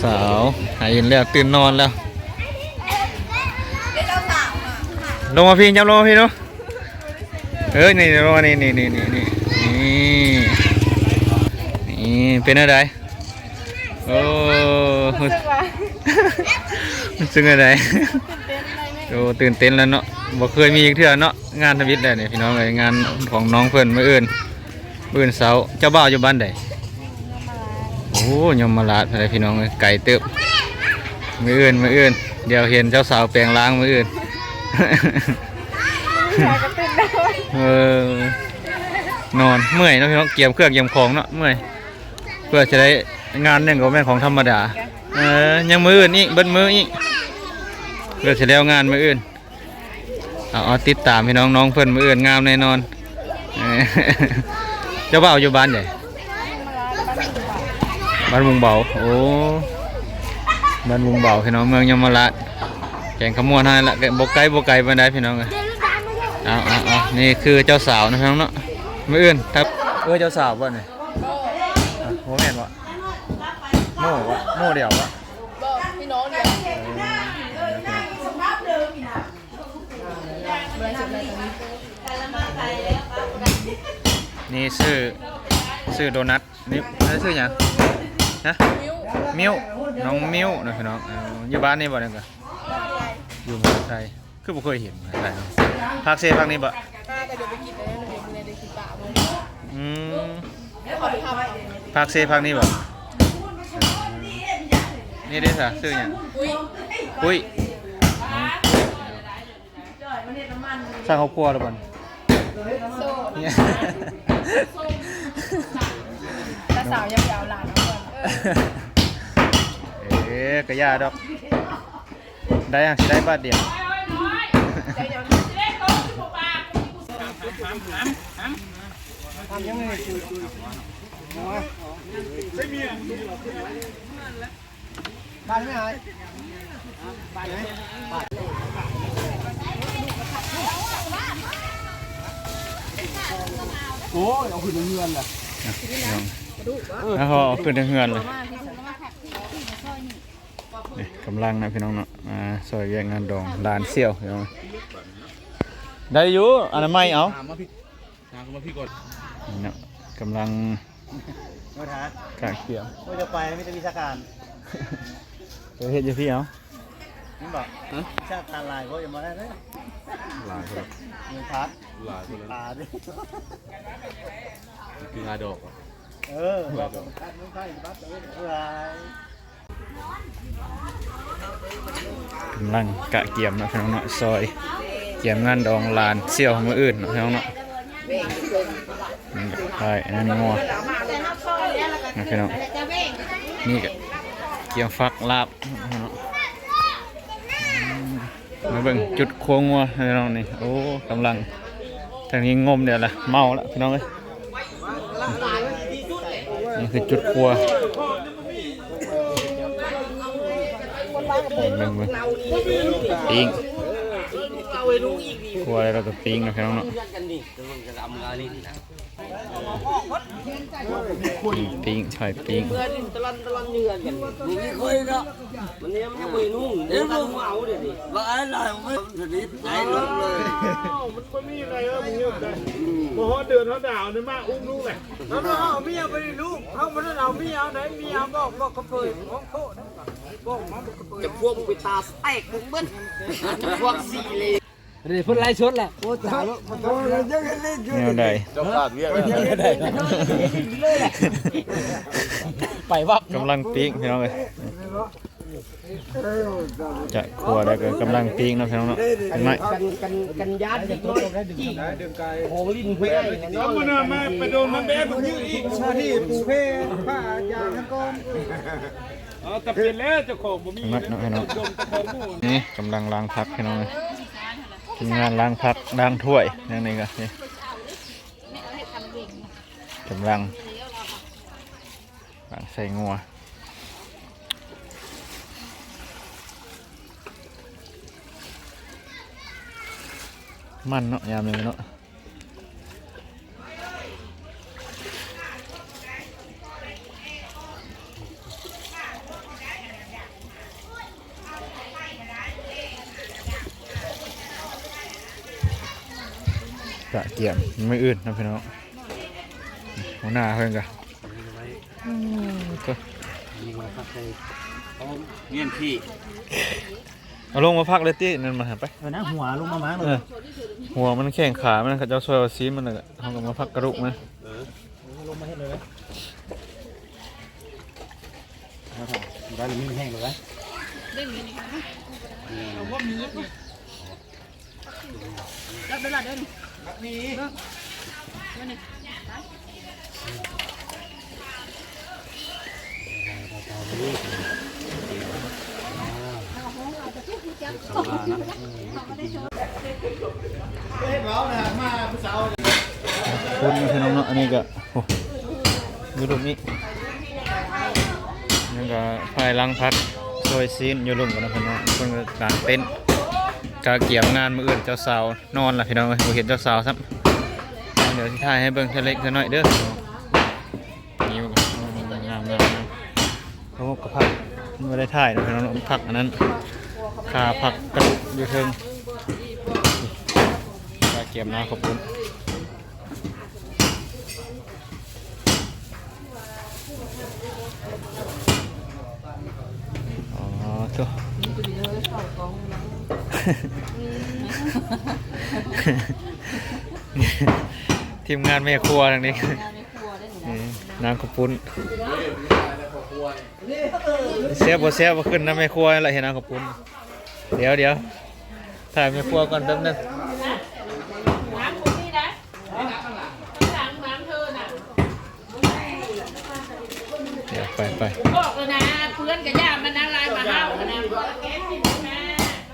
ສາວຫາເຫັນແລ້ວຕື່ນນອນແລ້ວ. ລົງມາພີ້ ຍັບລົງມາພີ້ເນາະ. ເອີ ນີ້ລົງມາ ນີ້ ນີ້ ນີ້ ນີ້ ນີ້ ນີ້ ເປັນແນວໃດ? ໂອ້ ຮູ້ສຶກວ່າ ຮູ້ສຶກແນວໃດ? ຕື່ນເຕັ້ນ. ໂອ້ ຕື່ນເຕັ້ນແລ້ວເນາະ ບໍ່ເຄີຍມີຈັກເທື່ອເນາະ. ງານທຳອິດແລ້ວນີ້ພີ່ນ້ອງເອີຍ ງານຂອງນ້ອງເພິ່ນມື້ອື່ນ ມື້ອື່ນເຊົ້າ. ເຈົ້າບ່າວຢູ່ບ້ານໃດ? ໂອ້ ຍົມມະລາດພຸ້ນແຫຼະພີ່ນ້ອງເອີຍ ໄກເຕີບ. ມື້ອື່ນ ມື້ອື່ນ ດຽວເຫັນເຈົ້າສາວແປງຮ່າງມື້ອື່ນ. ເອີ ນອນເມື່ອຍເນາະພີ່ນ້ອງ ກຽມເຄື່ອງກຽມຂອງເນາະ ເມື່ອຍ. ເພື່ອຊິໄດ້ງານໜຶ່ງກໍແມ່ນຂອງທຳມະດາ. ເອີ ຍັງມື້ອື່ນອີກ ເບິດມື້ອີກ ເພື່ອຊິແລ້ວງານມື້ອື່ນ. ເອົາ ເອົາ ຕິດຕາມພີ່ນ້ອງ ນ້ອງເພິ່ນມື້ອື່ນງາມແນ່ນອນ. ເຈົ້າບ່າວຢູ່ບ້ານໃດ? ບ້ານມຸງເບົາ. ໂອ້ ບ້ານມຸງເບົາພີ່ນ້ອງ ເມືອງຍົມມະລາດ ແຂວງຄຳມ່ວນເຮົານີ້ລະ ບໍ່ໄກ ບໍ່ໄກປານໃດພີ່ນ້ອງເອີຍ. ເອົາ ເອົາ ເອົາ ນີ້ຄືເຈົ້າສາວເນາະພີ່ນ້ອງເນາະ ມື້ອື່ນ. ເອີ ເຈົ້າສາວບໍ່ນີ້? ບໍ່ແມ່ນບໍ່? ໂມບໍ່? ໂມດຽວບໍ່? ບໍ່ ພີ່ນ້ອງດຽວ. ນີ້ຊື່ ຊື່ໂດນັດ. ນີ້ຊື່ຫຍັງ? ຮະ? ມິ້ວ ນ້ອງມິ້ວເນາະພີ່ນ້ອງ. ເອີ ຢູ່ບ້ານນີ້ບໍ່ນີ້ກະ? ຢູ່ມະຫາໄຊ. ຄືບໍ່ເຄີຍເຫັນມະຫາໄຊເນາະ. ພາກເຊພາກນີ້ບໍ່? ພາກເຊພາກນີ້ບໍ່? ອືມ ພາກເຊພາກນີ້ບໍ່? ນີ້ເດ້ສະ ຊື່ຫຍັງ? ປຸ້ຍ ປຸ້ຍ ນ້ອງປຸ້ຍ. ສ້າງຄອບຄົວແລ້ວບໍ່? ໂສດ ແຕ່ສາວຍັງຊິເອົາຫຼານມາກ່ອນ. ເອີ ກະຢ່າດອກ ໄດ້ຫຍັງຊິໄດ້ບາດດຽວ. ໂອ້ຍ ເອົາຂຶ້ນເຮືອນລະ ເອົາຂຶ້ນເຮືອນລະ. ນີ້ກຳລັງນະພີ່ນ້ອງເນາະ ອ່າ ຊ່ອຍວຽກງານດອງຫຼານສ່ຽວພີ່ນ້ອງ. ໄດ້ຢູ່ ອັນນັ້ນໃໝ່ເອົາ. ທາງເຂົ້າມາພີ້ກ່ອນ ນີ້ເນາະ ກຳລັງ ໂອ້ຍ ທາງ ກະກຽມ ໂອ້ຍ ຈະໄປມີແຕ່ວິຊາການ ໄປເຮັດຢູ່ພີ້ເອົາ. ແມ່ນບໍ່? ຮະ? ວິຊາການຫຼາຍໂພດ ຍັງບໍ່ໄດ້ເລີຍ. ຫຼາຍໂພດ ມີພັດ ຫຼາຍໂພດ ຫຼາຍເດ້. ຄືງາດອກ ເອີ ງາດອກ. ກຳລັງກະກຽມເນາະພີ່ນ້ອງເນາະ ຊ່ອຍກຽມງານດອງຫຼານສ່ຽວມື້ອື່ນເນາະພີ່ນ້ອງເນາະ. ນີ້ພາຍອັນນັ້ນງົວເນາະພີ່ນ້ອງ. ນີ້ກະກຽມຟັກລາບເນາະ. ມາເບິ່ງຈຸດຄົວງົວພີ່ນ້ອງນີ້. ໂອ້ ກຳລັງ ທາງນີ້ງົມແລ້ວລະ ເມົາລະພີ່ນ້ອງເອີຍ. ນີ້ຄືຈຸດຄົວ ເບິ່ງ ເບິ່ງ ປີ້ງ ຄົວແລ້ວກະປີ້ງເນາະພີ່ນ້ອງເນາະ. ປີ້ງ ຊ່ອຍປີ້ງ ເມື່ອດິນຕະລັນຕະລັນເຮືອນກັນ ບໍ່ມີຄົນເນາະ. ມັນຍັງບໍ່ເຫັນຫຸງ ເຫັນບໍ່ຫຸງເອົາເດນີ້ ວ່າອ້າຍລາວມັນສະນິດໃນລົງເລີຍ. ມັນບໍ່ມີໃດເອີ ມັນຍືດໄດ້ ບໍ່ຮອດເດືອນຮອດດາວນີ້ມາອຸ້ມລູກແຫຼະ. ເຮົາເອົາເມຍໄປລູກ ເຮົາບໍ່ໄດ້ເອົາເມຍເອົາໃດ ເມຍບອກ ບອກກະເຜີຍຂອງໂຄດ ບອກມາ ບອກກະເຜີຍ ຈະພວກໄປຕາສະແຕກເບິ່ງເບິດ ຈະພວກສີ່ເລ. ນີ້ເພິ່ນໄລສົດແຫຼະ ໂອ້ ຕາຍແລ້ວ ແນວໃດ ເຈົ້າຂາດວຽກແລ້ວ ໄປວັບ ກຳລັງປີ້ງພີ່ນ້ອງເອີຍ. ຈະຄົວແລ້ວກະກຳລັງປີ້ງເນາະພີ່ນ້ອງເນາະ ຈັ່ງໜ້ອຍ ກັນ ກັນ ກັນຍາດເດັກນ້ອຍ ຂອງຫຼິ້ນຜູ້ໃຫຍ່ ເອົາມານຳມາ ໄປດົນມາແບບ ມັນຍືດອີກ ຊາດີປູເພ ຜ້າຢາງຫັ້ນກ່ອນ. ເອົາ ກະເປັນແລ້ວ ເຈົ້າຂອງບໍ່ມີ ເນາະພີ່ນ້ອງ. ນີ້ກຳລັງລ້າງຜັກພີ່ນ້ອງເອີຍ ທີມງານລ້າງຜັກລ້າງຖ້ວຍ ຢ່າງນີ້ກະ ນີ້ ກຳລັງລ້າງໃສ່ງົວ ມັນເນາະ ຍາມນີ້ເນາະ. ນີ້ ກະກຽມມື້ອື່ນເນາະພີ່ນ້ອງ. ຫົວໜ້າເພິ່ນກະ ໂອ້ ນີ້ມາພັກໃສ່ ເງິນທີ່ ເອົາລົງມາພັກເລີຍຕິ ນັ້ນມາຫັ້ນໄປ. ເອີ ນະ ຫົວລົງມາມາເລີຍ ເອີ ຫົວມັນແຂງຂາມັນ ເຂົາເຈົ້າຊ່ອຍເອົາຊີ້ນມັນ ແລ້ວກະເຮົາກະມາພັກກະດູກມັນ. ເອີ ລົງມາເຮັດເລີຍ ໄດ້ ມັນແຫ້ງແລ້ວ ເດ້ງນີ້ ເອົາບໍ່ມີ ຈັບໄດ້ລະເດ້ ມັກມີ ເບິ່ງ ເບິ່ງນີ້ ເຫັນເວົ້ານະ ມາຜູ້ສາວ ຄົນພີ່ນ້ອງເນາະ. ອັນນີ້ກະ ໂອ້ ຢູ່ລຸ່ມນີ້ ຍັງກະພາຍຫຼັງພັກຊ່ອຍຊີ້ນຢູ່ລຸ່ມກັນເນາະພີ່ນ້ອງ. ເພິ່ນກະກາງເຕັນ ກະກຽມງານມື້ອື່ນ ເຈົ້າສາວນອນລະພີ່ນ້ອງເອີຍ ບໍ່ເຫັນເຈົ້າສາວຊ້ຳ. ດຽວຊິຖ່າຍໃຫ້ເບິ່ງເທື່ອເລັກເທື່ອນ້ອຍເດີ. ນີ້ ງາມໆໆ ໂອ້ ກະພັກ ບໍ່ໄດ້ຖ່າຍເນາະພີ່ນ້ອງເນາະ ພັກອັນນັ້ນ ຄາພັກກະດູກຢູ່ເທິງ ກະກຽມນ້ຳເຂົ້າປຸ້ນ. ອໍ ໂທ້ ທີມງານແມ່ຄົວທາງນີ້ ນີ້ ນ້ຳເຂົ້າປຸ້ນ ແຊບບໍ່ແຊບ ມາຂຶ້ນນຳແມ່ຄົວລະ ເຮັດນ້ຳເຂົ້າປຸ້ນ. ດຽວ ດຽວ ຖ່າຍແມ່ຄົວກ່ອນແປັບໜຶ່ງ. ດຽວ ໄປ ໄປ ບອກແລ້ວນະ ເພື່ອນກະຢ່າມານັ່ງລາຍມາເຮົານະ.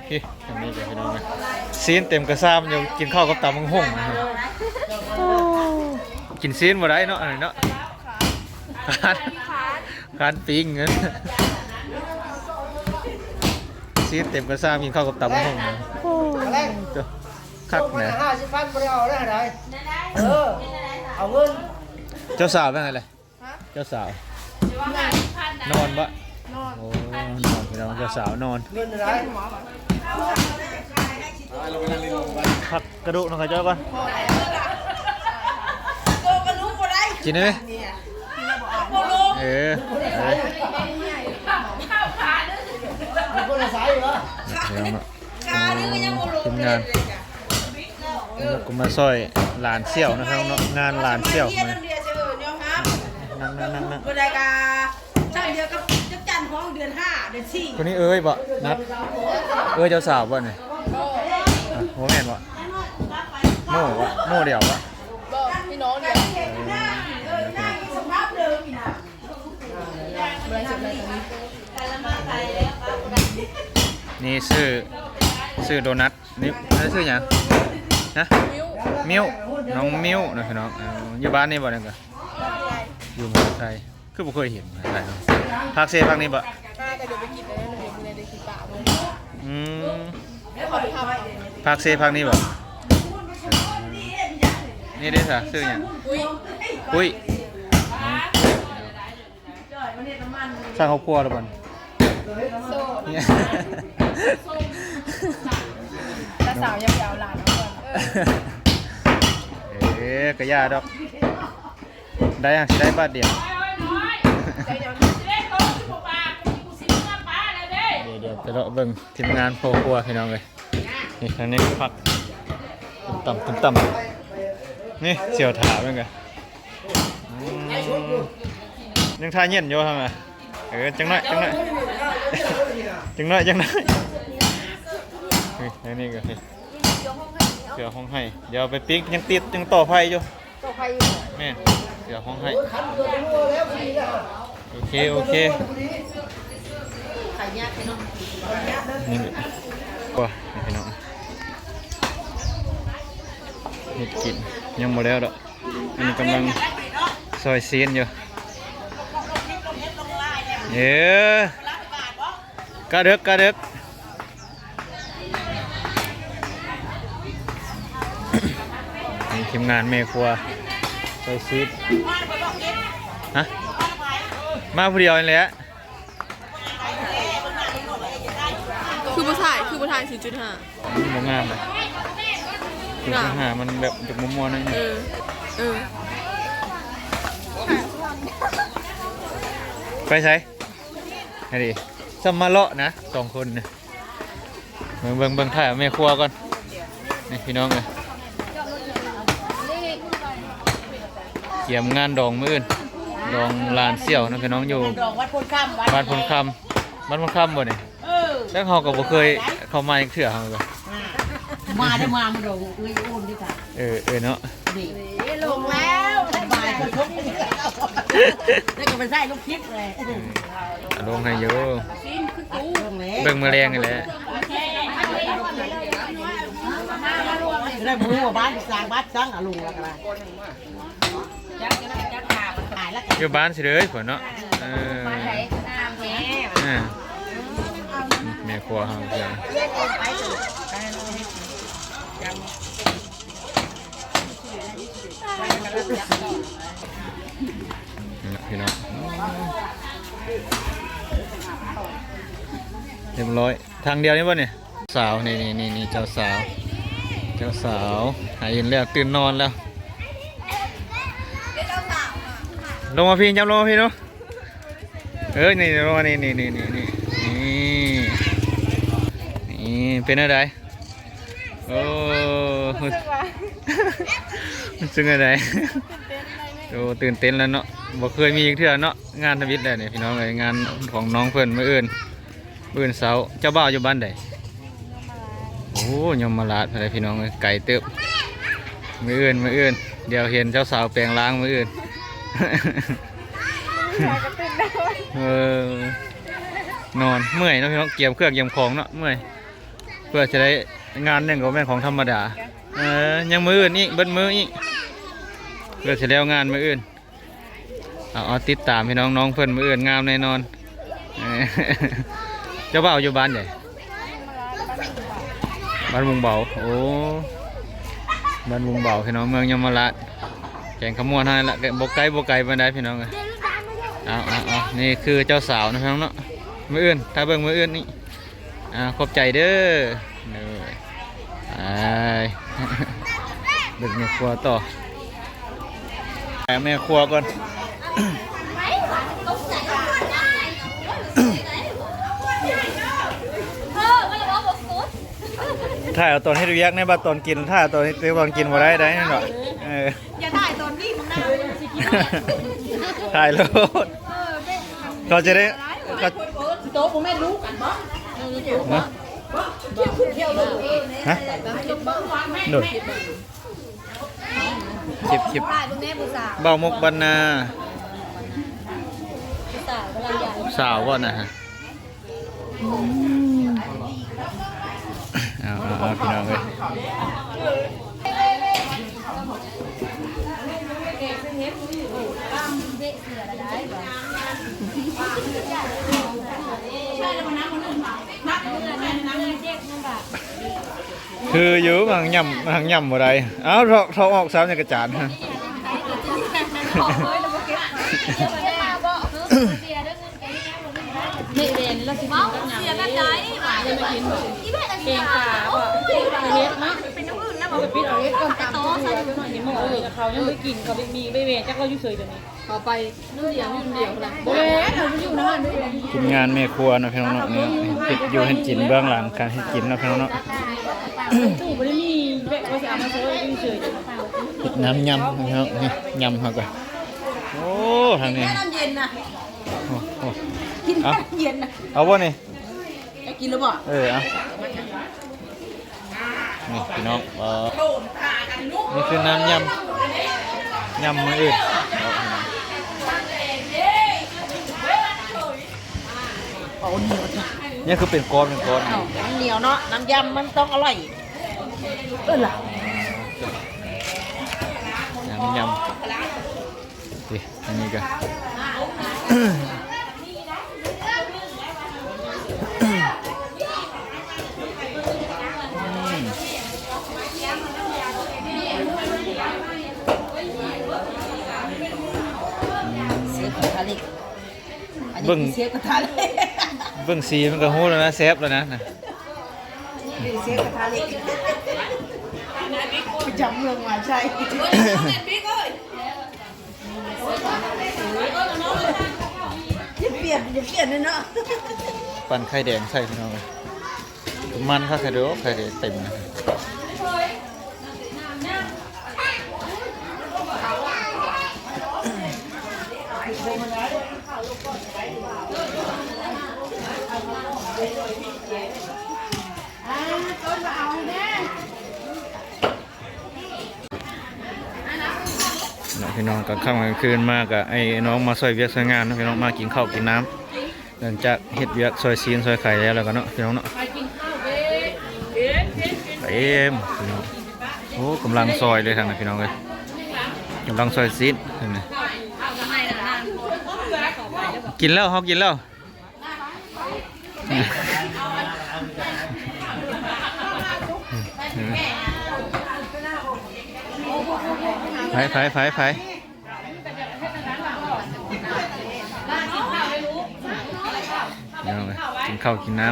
ພີ້ ອັນນີ້ກະພີ່ນ້ອງເອີຍ ຊີ້ນເຕັມກະຊາມຢູ່ ກິນເຂົ້າກັບຕຳບັກຫຸ່ງນະ. ໂອ້ ກິນຊີ້ນບໍ່ໄດ້ເນາະ ອັນນີ້ເນາະ ຄານ ຄານປີ້ງ ຊີ້ນເຕັມກະຊາມ ກິນເຂົ້າກັບຕຳບັກຫຸ່ງນະ. ໂອ້ ຄັກນະ ຫ້າສິບພັນບໍ່ໄດ້ເອົາໄດ້ໃດ. ເອີ ເອົາເງິນ ເຈົ້າສາວເປັນໃດລະ? ເຈົ້າສາວນອນບໍ່? ນອນ ໂອ້ ນອນພີ່ນ້ອງ ເຈົ້າສາວນອນ ເງິນໃດ ພັກກະດູກນຳເຂົາເຈົ້າກ່ອນ. ກິນໄດ້ໄໝ? ເອີ ເອີ ພີ່ນ້ອງເນາະ ທີມງານ ແລ້ວກະມາຊ່ອຍຫຼານສ່ຽວນະພີ່ນ້ອງເນາະ ງານຫຼານສ່ຽວ ນັ່ງໆໆ ຜູ້ໃດກະຊັ້ນດຽວກັບຈັກຈັນ ຫ້ອງເດືອນຫ້າເດືອນສີ່ ຄົນນີ້ເອີຍບໍ່ ນັດ ເອີຍເຈົ້າສາວບໍ່ນີ້? ບໍ່ ບໍ່ແມ່ນບໍ່ ໂມບໍ່ ໂມດຽວບໍ່? ບໍ່ ພີ່ນ້ອງດຽວ ເອີ ນີ້ຊື້ ຊື້ໂດນັດ ນີ້ ອັນນີ້ຊື່ຫຍັງ? ຮະ? ມິ້ວ ມິ້ວ ນ້ອງມິ້ວນະພີ່ນ້ອງ ເອີ ຢູ່ບ້ານນີ້ບໍ່ນີ້ກະ? ຢູ່ເມືອງໄທ ຄືບໍ່ເຄີຍເຫັນເມືອງໄທເນາະ. ພາກເຊພາກນີ້ບໍ່? ພາກເຊພາກນີ້ບໍ່? ນີ້ເດ້ຊະ ຊື່ຫຍັງ? ປຸ້ຍ ປຸ້ຍ. ສ້າງຄອບຄົວແລ້ວບໍ່ນີ້? ໂສດ ແຕ່ສາວຍັງຊິເອົາຫຼານເອົາກ່ອນ ເອີ ກະຢ່າດອກ ໄດ້ຫຍັງຊິໄດ້ບາດດຽວ ດຽວ ດຽວໄປເລາະເບິ່ງທີມງານພໍ່ຄົວພີ່ນ້ອງເອີຍ. ນີ້ທາງນີ້ພັກ ຕຶ້ມຕຳ ຕຶ້ມຕຳ ນີ້ສ່ຽວຖາເບິ່ງກະ ອືມ ຍັງທ່າເຢັນຢູ່ຫັ້ນນະ ເອີ ຈັກໜ້ອຍ ຈັກໜ້ອຍ ຈັກໜ້ອຍ ຈັກໜ້ອຍ ນີ້ ອັນນີ້ກະ ເສືອຮ້ອງໄຫ້ ດຽວໄປປີ້ງ ຍັງຕິດ ຍັງຕໍ່ໄຟຢູ່ ຕໍ່ໄຟຢູ່ ແມ່ນ ເສືອຮ້ອງໄຫ້ ໂອເຄ ໂອເຄ ນີ້ ກວ່າ ພີ່ນ້ອງ ເຮັດກິນ ຍັງບໍ່ແລ້ວດອກ ອັນນີ້ກຳລັງຊອຍຊີ້ນຢູ່ ເອີ ກະເດິກ ກະເດິກ ນີ້ທີມງານແມ່ຄົວ ໃສ່ຊີດ ຮະ ມາຜູ້ດຽວນີ້ແຫຼະ ຄືບໍ່ຖ່າຍ ຄືບໍ່ຖ່າຍ ສູນຈຸດຫ້າ ມັນບໍ່ງາມເລີຍ ຄືຊິຫາມັນແບບຈະມົວໆໜ້ອຍໜຶ່ງ. ເອີ ເອີ ໄປໃສ? ໃຫ້ດີ ຊ່ຳມາເລາະນະ ສອງຄົນນະ. ເບິ່ງ ເບິ່ງ ເບິ່ງ ຖ່າຍແມ່ຄົວກ່ອນ ນີ້ພີ່ນ້ອງເອີຍ. ກຽມງານດອງມື້ອື່ນ ດອງຫຼານສ່ຽວເນາະພີ່ນ້ອງ ຢູ່ ດອງວັດໂພນຄຳ ວັດ ວັດໂພນຄຳ ວັດໂພນຄຳບໍ່ນີ້? ເອີ ແລ້ວເຮົາກໍບໍ່ເຄີຍເຂົ້າມາຈັກເທື່ອ ເຮົາກໍ ອ່າ ມາເດີ ມາ ມາດອງເອື້ອຍໂອນເດີ. ເອີ ເອີເນາະ ນີ້ລົງແລ້ວ ສະບາຍ ແລ້ວກໍໄປໃສ່ລົງຄລິບເລີຍ ເອີ ລົງໃຫ້ຢູ່ ເບິ່ງມື້ແລງນີ້ແຫຼະ. ໄດ້ບໍ່ຮູ້ວ່າບ້ານສ້າງ ບ້ານສ້າງອາລົງແລ້ວກໍໄດ້ ຢູ່ບ້ານຊິເດີພຸ້ນເນາະ. ເອີ ແມ່ຄົວເຮົາ ນີ້ແຫຼະພີ່ນ້ອງ ຮຽບຮ້ອຍ. ທາງດຽວນີ້ບໍ່ນີ້? ສາວ ນີ້ ນີ້ ນີ້ ນີ້ ເຈົ້າສາວ ເຈົ້າສາວ ຫາກິນແລ້ວ ຕື່ນນອນແລ້ວ. ລົງມາພີ້ ຫຍັບລົງມາພີ້ດູ. ເອີ ນີ້ ລົງມາ ນີ້ ນີ້ ນີ້ ນີ້ ນີ້ ເປັນແນວໃດ? ໂອ້ ຮູ້ສຶກວ່າ ຮູ້ສຶກແນວໃດ? ຕື່ນເຕັ້ນເລີຍແມ່ ໂອ້ ຕື່ນເຕັ້ນແລ້ວເນາະ ບໍ່ເຄີຍມີຈັກເທື່ອເນາະ. ງານທຳອິດແລ້ວນີ້ພີ່ນ້ອງເອີຍ ງານຂອງນ້ອງເພິ່ນມື້ອື່ນ ມື້ອື່ນເຊົ້າ. ເຈົ້າບ່າວຢູ່ບ້ານໃດ? ໂອ້ ຍົມມະລາດພຸ້ນແຫຼະພີ່ນ້ອງເອີຍ ໄກເຕີບ. ມື້ອື່ນ ມື້ອື່ນ ດຽວເຫັນເຈົ້າສາວແປງຮ່າງມື້ອື່ນ. ເອີ ນອນ ເມື່ອຍເນາະພີ່ນ້ອງ ກຽມເຄື່ອງກຽມຂອງເນາະ ເມື່ອຍ. ເພື່ອຈະໄດ້ງານໜຶ່ງກໍບໍ່ແມ່ນຂອງທຳມະດາ. ເອີ ຍັງມື້ອື່ນອີກ ເບິດມື້ອີກ ເພື່ອຈະແລ້ວງານມື້ອື່ນ. ເອົາ ເອົາ ຕິດຕາມພີ່ນ້ອງ ນ້ອງເພິ່ນມື້ອື່ນງາມແນ່ນອນ. ເອີ ເຈົ້າບ່າວຢູ່ບ້ານໃດ? ບ້ານບຸງເບົາ. ໂອ້ ບ້ານບຸງເບົາພີ່ນ້ອງ ເມືອງຍົມມະລາດ ແຂວງຄຳມ່ວນເຮົານີ້ລະ ບໍ່ໄກ ບໍ່ໄກປານໃດພີ່ນ້ອງເອີຍ. ເອົາ ເອົາ ເອົາ ນີ້ຄືເຈົ້າສາວນະພີ່ນ້ອງເນາະ ມື້ອື່ນ ຖ້າເບິ່ງມື້ອື່ນນີ້. ອ່າ ຂອບໃຈເດີ. ໂດຍ ໄປ ເບິ່ງແມ່ຄົວຕໍ່ ແມ່ຄົວກ່ອນ. ຖ່າຍເອົາຕອນເຮັດວຽກໃນ ບັດຕອນກິນ ຖ່າຍເອົາຕອນເຮັດ ຕອນກິນບໍ່ໄດ້ໃດ໋ ນັ້ນດອກ. ເອີ ຢ່າຖ່າຍຕອນນີ້ ມຶງນະ ຖ່າຍໂລດ. ເອີ ເຂົາຈະໄດ້ ເຂົາ ໂຕບໍ່ແມ່ນລູກກັນບໍ່? ຮະ? ໂດຍ ຄລິບ ຄລິບ ຖ່າຍເບິ່ງແດ່ຜູ້ສາວ ບ່າວມຸກບັນນາ ຜູ້ສາວກຳລັງຢາກ ສາວບໍ່ນະ? ເອົາ ເອົາ ເອົາ ພີ່ນ້ອງເອີຍ. ຄືຢູ່ ມັນຫຍ້ຳ ມັນຫຍ້ຳບໍ່ໄດ້. ເອົາ ຖອກ ຖອກອອກຊະ ຈັກກະຈານ. ເຮັດເວນລະຊິກິນກັບຫຍັງເດ້? ເຮັດມາ ເຮັດເນາະ ເປັນຢ່າງອື່ນນະ ບໍ່ໄປປິດເອົາເຮັດກ່ອນ ຕຳ ເອີ ເຂົາຍັງບໍ່ໄດ້ກິນ ເຂົາໄປມີໄປແວ່ ຈັກລາວຢູ່ເຊີຍດຽວນີ້ ເຂົາໄປນຳດຽວ ຢູ່ນຳດຽວພຸ້ນນະ ບໍ່ແມ່ນ ເຂົາຢູ່ນຳ ທີມງານແມ່ຄົວເນາະ ພີ່ນ້ອງເນາະ ເຮັດຢູ່ເຮັດກິນ ເບື້ອງຫຼັງການເຮັດກິນເນາະ ພີ່ນ້ອງເນາະ. ຕູ້ບໍ່ໄດ້ມີແບບວ່າຊິເອົາມາເຊີຍ ຢູ່ເຊີຍ ເຮັດນ້ຳຍຳເນາະ ນີ້ຍຳເຮົາກໍ ໂອ້ ທາງນີ້ ກິນນ້ຳເຢັນນະ ໂອ້ ໂອ້ ກິນນ້ຳເຢັນນະ ເອົາບໍ່ນີ້? ໄດ້ກິນແລ້ວບໍ່? ເອີ ເອົາ ນີ້ພີ່ນ້ອງ ເອີ ນີ້ຄືນ້ຳຍຳ ຍຳມື້ອື່ນ. ເອົາໜຽວ ນີ້ຄືເປັນກ້ອນ ເປັນກ້ອນ ເອົາ ມັນໜຽວເນາະ ນ້ຳຍຳມັນຕ້ອງອະລ່ອຍ ເອີລະ ນ້ຳຍຳ. ນີ້ ອັນນີ້ກໍ ເຊຟກະທະເຫຼັກ ອັນນີ້ ເບິ່ງ ເຊຟກະທະເຫຼັກ ເບິ່ງສີມັນກໍຮູ້ແລ້ວນະ ແຊບແລ້ວນະ. ເຊຟກະທະເຫຼັກ ປະຈຳເມືອງມະຫາໄຊ ຢ່າປ່ຽນ ຢ່າປ່ຽນເນາະ ປັ່ນໄຂ່ແດງໃສ່ພີ່ນ້ອງເອີຍ ມັນຄັກແທ້ເດີ້ ໄຂ່ແດງເຕັມເລີຍ. ເນາະ ພີ່ນ້ອງ ກາງຄ່ຳກາງຄືນມາກະ ໄອ້ນ້ອງມາຊ່ອຍວຽກຊ່ອຍງານເນາະ ພີ່ນ້ອງ ມາກິນເຂົ້າກິນນ້ຳ ຫຼັງຈາກເຮັດວຽກຊ່ອຍຊີ້ນຊ່ອຍໄຂ່ແລ້ວ ແລ້ວກໍເນາະ ພີ່ນ້ອງເນາະ ເຕັມພີ່ນ້ອງ ໂອ້ ກຳລັງຊ່ອຍເລີຍທາງນັ້ນ ພີ່ນ້ອງເອີຍ ກຳລັງຊ່ອຍຊີ້ນທາງນັ້ນ ກິນແລ້ວ ເຮົາກິນແລ້ວ. ໄປ ໄປ ໄປ ໄປ ພີ່ນ້ອງເອີຍ ກິນເຂົ້າກິນນ້ຳ.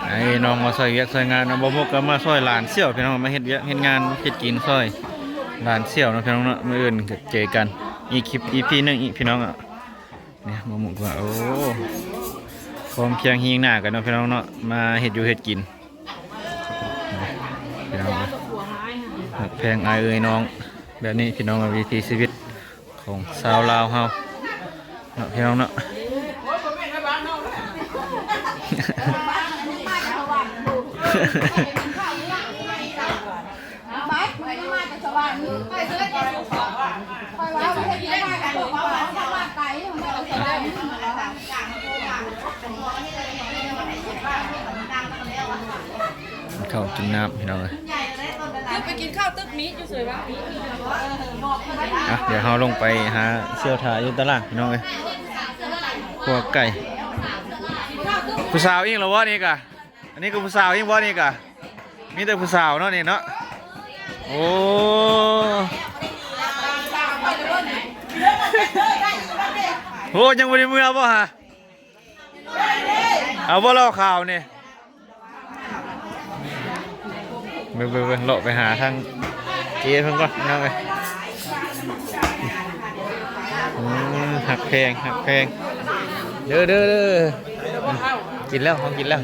ໄອ້ນ້ອງມາຊ່ອຍວຽກຊ່ອຍງານເນາະ ບໍ່ມຸກກໍມາຊ່ອຍຫຼານສ່ຽວ ພີ່ນ້ອງ ມາເຮັດວຽກເຮັດງານເຮັດກິນຊ່ອຍຫຼານສ່ຽວເນາະ ພີ່ນ້ອງເນາະ ມື້ອື່ນກໍເຈີກັນອີກຄລິບ ອີພີໜຶ່ງອີກ ພີ່ນ້ອງເນາະ. ນີ້ບໍ່ມຸກວ່າ ໂອ້ ພ້ອມພຽງຮີງໜ້າກັນເນາະ ພີ່ນ້ອງເນາະ ມາເຮັດຢູ່ເຮັດກິນ ພີ່ນ້ອງເອີຍ ຮັກແພງອ້າຍເອື້ອຍນ້ອງ ແບບນີ້ ພີ່ນ້ອງເອີຍ ວິຖີຊີວິດ ຂອງຊາວລາວເຮົາເນາະ ພີ່ນ້ອງເນາະ ໄປ ມັນມາແຕ່ສະຫວັນ ຂ້ອຍວ່າເຮັດໄດ້ ພວກເຮົາທາງບ້ານໄກ ມັນມາແຕ່ສະຫວັນ. ເຂົ້າກິນນ້ຳ ພີ່ນ້ອງເອີຍ ຄືໄປກິນເຂົ້າຕຶກມີຢູ່ເສຍວ່າ ອ່ະ ດຽວເຮົາລົງໄປຫາສ່ຽວຖ້າຢູ່ຕະຫຼາດ ພີ່ນ້ອງເອີຍ ພວກໄກ່ ຜູ້ສາວອີກແລ້ວບໍ່ນີ້ກະ ອັນນີ້ກໍຜູ້ສາວອີກບໍ່ນີ້ກະ ມີແຕ່ຜູ້ສາວເນາະນີ້ເນາະ ໂອ້ ໂອ້ ຍັງບໍ່ໄດ້ເມືອບໍ່ຫະ ເອົາບໍ່ເຫຼົ້າຂາວນີ້ ເບິ່ງໆໆ ເລາະໄປຫາທາງເຈ້ເພິ່ນກ່ອນ ພີ່ນ້ອງເອີຍ ອືມ ຮັກແພງ ຮັກແພງ ເດີ ເດີ ເດີ ກິນແລ້ວ ເຮົາກິນແລ້ວ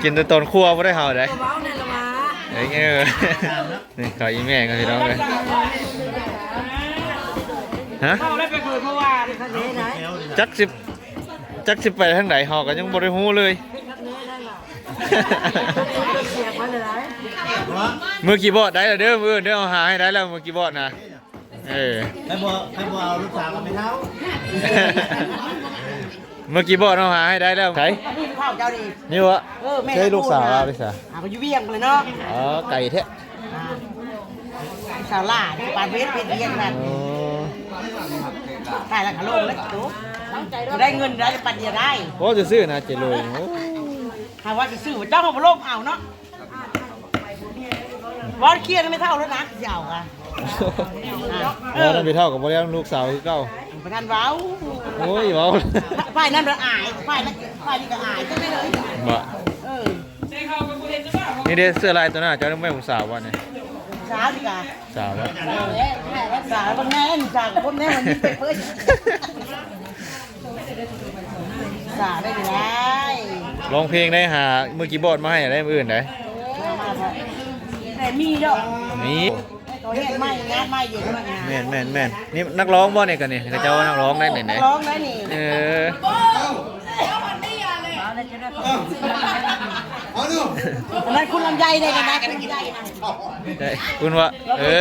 ກິນແຕ່ຕອນຄົວບໍ່ໄດ້ເຮົາໃດ ເວົ້າແນ່ລະວ່າ ເອີ ນີ້ເຂົ້າອີ່ແມ່ກໍ ພີ່ນ້ອງເອີຍ ຮະ ເວົ້າແລ້ວໄປເຜີຍເພາະວ່າ ຈັກຊິ ຈັກຊິໄປທາງໃດ ເຮົາກໍຍັງບໍ່ໄດ້ຮູ້ເລີຍ ມືຄີບອດໄດ້ແລ້ວເດີ ມື້ອື່ນເດີ ເຮົາຫາໃຫ້ໄດ້ແລ້ວ ມືຄີບອດນະ ເອີ ໃຜບໍ່ ໃຜບໍ່ເອົາລູກສາວກັບແມ່ເຖົ້າ ມືຄີບອດເຮົາຫາໃຫ້ໄດ້ແລ້ວ ໃສ ເຖົ້າເຈົ້ານີ້ ນີ້ວະ ເອີ ແມ່ ໃສລູກສາວລາວໄປໃສ ຫາກໍຢູ່ວຽງພຸ້ນແຫຼະເນາະ ອໍ ໄກແທ້ ອ່າ ສາວຫຼ້າຢູ່ປານເວດ ເວດວຽງນັ້ນ ໂອ້ ຕາຍແລ້ວກໍລົງແລ້ວໂຕ ບໍ່ໄດ້ເງິນໄດ້ປັດດຽວໄດ້ ໂອ້ ຊື່ໆນະເຈໂລຍ ໂອ້ ຫາວ່າຊື່ໆ ເຈົ້າເຮົາບໍ່ລົງເອົາເນາະ ເວົ້າເຄຍນຳແມ່ເຖົ້າແລ້ວນະ ຊິເອົາກະ ເວົ້ານຳແມ່ເຖົ້າກໍບໍ່ໄດ້ນຳລູກສາວຄືເກົ່າ ບໍ່ທັນເວົ້າ ໂອ້ຍ ເວົ້າ ຝ່າຍນັ້ນລະອາຍ ຝ່າຍນັ້ນ ຝ່າຍນີ້ກໍອາຍ ຈັກໄດ້ເລີຍ ບໍ່ ເອີ ນີ້ເດ້ ເສື້ອລາຍໂຕໜ້າເຈົ້າ ແມ່ນຜູ້ສາວບໍ່ນີ້? ສາວນີ້ກະ ສາວບໍ່? ສາວເບິ່ງແນ່ ສາວຄົນແນ່ ມັນຍິງໄປເປີດ ສາວໄດ້ຢູ່ໄດ໋ ຮ້ອງເພງໄດ້ ຫາມືຄີບອດມາໃຫ້ໄດ້ ມື້ອື່ນໄດ້ ແຕ່ມີດອກ ມີ ເຂົາເຮັດໃໝ່ ງານໃໝ່ຢູ່ ແມ່ນໆໆ ນີ້ນັກຮ້ອງບໍ່ນີ້ກະນີ້ ເຂົາເຈົ້າວ່ານັກຮ້ອງໄດ້ນີ້ ນັກຮ້ອງໄດ້ນີ້ ເອີ ນັ້ນຄຸນລຳໄຍໄດ້ນະ ຄຸນລຳໄຍນະ ໄດ້ ຄຸນວ່າ ເອີ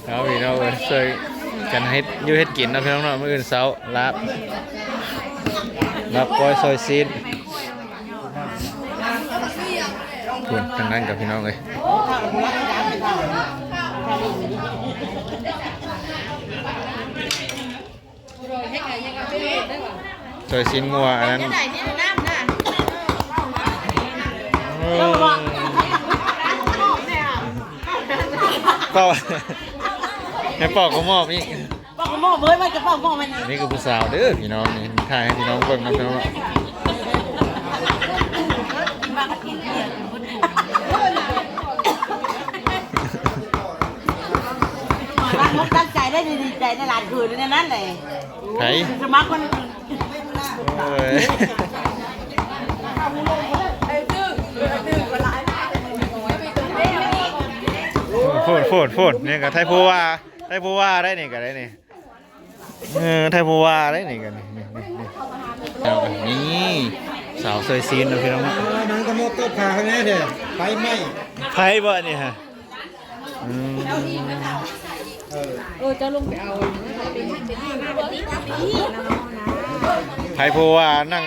ເອົາ ພີ່ນ້ອງເອີຍ ຊ່ວຍກັນເຮັດຢູ່ເຮັດກິນເນາະ ພີ່ນ້ອງເນາະ ມື້ອື່ນເຊົ້າ ລາບ ລາບກ້ອຍ ຊອຍຊີ້ນ ພຸ້ນ ທາງນັ້ນກໍ ພີ່ນ້ອງເອີຍ ຊອຍຊີ້ນງົວ ອັນນັ້ນ ເອີ ເວົ້າ ແມ່ປອກກໍມອບອີກ ປອກກໍມອບເວີ້ຍ ວ່າຈະປອກມອບໃຫ້ນີ້ ນີ້ຄືຜູ້ສາວເດີພີ່ນ້ອງ ນີ້ຖ່າຍໃຫ້ພີ່ນ້ອງເບິ່ງນຳພີ່ນ້ອງ ຕັ້ງອົກຕັ້ງໃຈໄດ້ດີໃຈໃນຫຼານຄືນໃນນັ້ນແຫຼະ ໃຜ ສະໝັກຄົນ ໂອ້ຍ ໂຟດ ໂຟດ ໂຟດ ນີ້ກໍໄທຜູ້ວ່າ ໄທຜູ້ວ່າໄດ້ນີ້ກໍໄດ້ນີ້ ເອີ ໄທຜູ້ວ່າໄດ້ນີ້ກໍນີ້ ນີ້ ນີ້ ນີ້ ສາວເຊີຍຊີນເນາະພີ່ນ້ອງເນາະ ເອີ ໜັງຕະມົກຕົບຂາຂ້າງໃນເດ້ ໄຟໄໝ້ ໄຟບໍ່ອັນນີ້ຮະ? ອືມ ເອີ ເຈົ້າລົງໄປເອົາ ໃຜຜູ້ວ່ານັ່ງ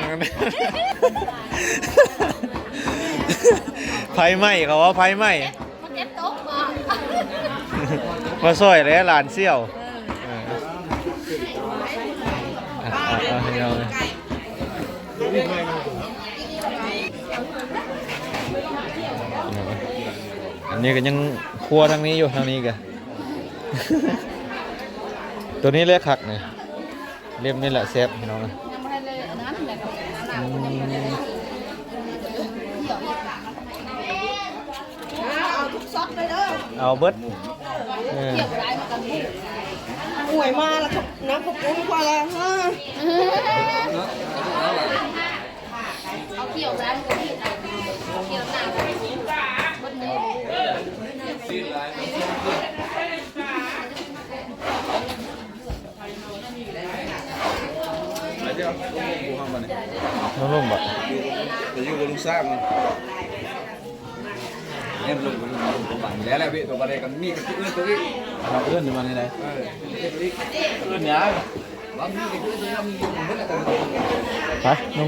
ໄຟໄໝ້ ເຂົາວ່າໄຟໄໝ້ ມາຊ່ອຍແຫຼະຫຼານສ່ຽວ ເອີ ເອີ ເອົາ ເອົາ ເອົາ ເອົາ ອັນນີ້ກໍຍັງຄົວທາງນີ້ຢູ່ ທາງນີ້ກໍ ໂຕນີ້ແຫຼະຄັກນີ້ ເຫຼັ້ມນີ້ແຫຼະແຊບພີ່ນ້ອງ ຍັງບໍ່ທັນໄດ້ອັນນັ້ນແຫຼະ ອືມ ເອົາທຸກຊັອດເລີຍເດີ ເອົາເບິດ ເອີ ອວຍມາແລ້ວ ນ້ຳເຂົ້າປຸ້ນກວ່າລະ ເອົາຂຽວໄດ້ ເອົາຂຽວໜາ ເບິດເລີຍ ລົງໆບໍ່ ໄປຢູ່ກັບລຸງຊ້າງມັນ ແມ່ນລົງໄປ ລົງໄປ ແລ້ວແຫຼະເວ ຕົວບໍ່ໄດ້ກໍມີກໍຊິເອີ້ນຕົວອີກ ເອີ້ນມານີ້ໄດ ເອີ ເອີ້ນຫຍັງ ໄປ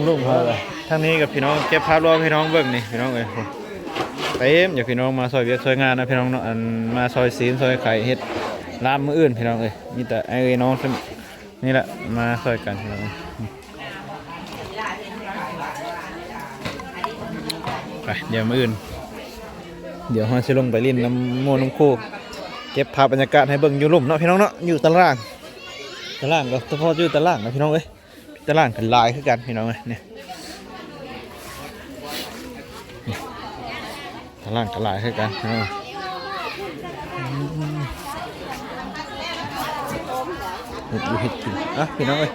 ລົງໆ ເຮົາ ທາງນີ້ກັບພີ່ນ້ອງ ເກັບພາບລວມໃຫ້ນ້ອງເບິ່ງນີ້ ພີ່ນ້ອງເອີຍ ເຕັມຢູ່ ພີ່ນ້ອງມາຊ່ອຍວຽກຊ່ອຍງານນະ ພີ່ນ້ອງເນາະ ອັນມາຊ່ອຍຊີນຊ່ອຍໄຂເຮັດລາບມື້ອື່ນ ພີ່ນ້ອງເອີຍ ມີແຕ່ອ້າຍເອີຍນ້ອງ ນີ້ແຫຼະ ມາຊ່ອຍກັນພີ່ນ້ອງ ໄປ ດຽວມື້ອື່ນ ດຽວເຮົາຊິລົງໄປຫຼິ້ນນຳໝູ່ນຳຄູ່ ເກັບພາບບັນຍາກາດໃຫ້ເບິ່ງຢູ່ລຸ່ມເນາະ ພີ່ນ້ອງເນາະ ຢູ່ຕາລ່າງ ຕາລ່າງກໍສະເພາະຢູ່ຕາລ່າງນະ ພີ່ນ້ອງເອີຍ ຕາລ່າງກໍຫຼາຍຄືກັນ ພີ່ນ້ອງເອີຍ ນີ້ ຕາລ່າງກໍຫຼາຍຄືກັນ ເອີ ອືມ ເຮັດຢູ່ເຮັດກິນ ອ່ະ ພີ່ນ້ອງເອີຍ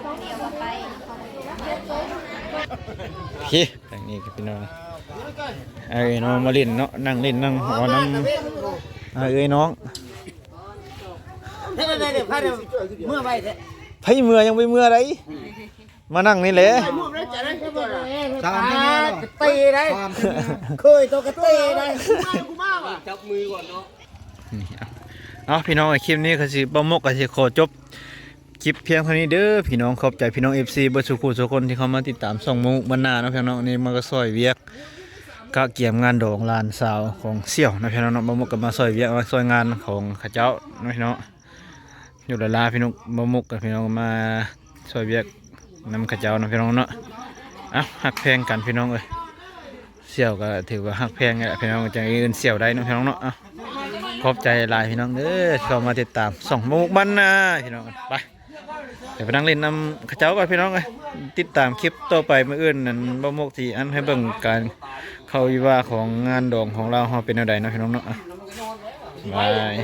ໂອເຄ ທາງນີ້ກໍພີ່ນ້ອງ ເອີຍ ນ້ອງມາຫຼິ້ນເນາະ ນັ່ງຫຼິ້ນນັ່ງຫົວນຳ ເອີຍ ນ້ອງ ເມື່ອໄວແທ້ ໃຜເມື່ອ ຍັງບໍ່ເມື່ອໃດ ມານັ່ງນີ້ແຫຼະ ສາມເທື່ອແລ້ວ ກະເຕະໄດ໋ ສາມເທື່ອ ເຄີຍໂຕກະເຕະໄດ໋ ຈັບມືກ່ອນເນາະ ນີ້ ເອົາ ເອົາ ພີ່ນ້ອງ ຄລິບນີ້ກໍຊິ ບ່າວມົກກໍຊິຂໍຈົບຄລິບພຽງເທົ່ານີ້ເດີພີ່ນ້ອງ ຂອບໃຈພີ່ນ້ອງເອັຟຊີເບິດສູ່ຄູ່ສູ່ຄົນທີ່ເຂົ້າມາຕິດຕາມຊ່ອງບ່າວມຸກບ້ານນາເນາະ ພີ່ນ້ອງເນາະ ນີ້ມາກໍຊ່ອຍວຽກກະກຽມງານດອງຫຼານສາວຂອງສ່ຽວເນາະ ພີ່ນ້ອງເນາະ ບ່າວມຸກກໍມາຊ່ອຍວຽກ ມາຊ່ອຍງານຂອງເຂົາເຈົ້າເນາະ ພີ່ນ້ອງ ຢູ່ລາລາພີ່ນ້ອງ ບ່າວມຸກກັບພີ່ນ້ອງມາຊ່ອຍວຽກນຳເຂົາເຈົ້າເນາະ ພີ່ນ້ອງເນາະ ເອົ້າ ຮັກແພງກັນພີ່ນ້ອງເອີຍ ສ່ຽວກໍຖືວ່າຮັກແພງແຫຼະພີ່ນ້ອງ ຈັ່ງເອີ້ນສ່ຽວໄດ້ເນາະ ພີ່ນ້ອງເນາະ ເອົ້າ ຂອບໃຈຫຼາຍພີ່ນ້ອງເດີ ເຂົ້າມາຕິດຕາມຊ່ອງບ່າວມຸກບ້ານນາພີ່ນ້ອງ ໄປ ດຽວໄປນັ່ງຫຼິ້ນນຳເຂົາເຈົ້າກ່ອນພີ່ນ້ອງເອີຍ ຕິດຕາມຄລິບຕໍ່ໄປ ມື້ອື່ນນັ້ນບ່າວມຸກຊິອັນໃຫ້ເບິ່ງການເຂົ້າວິວາຂອງງານດອງຂອງລາວເຮົາເປັນແນວໃດເນາະ ພີ່ນ້ອງເນາະ ບາຍ.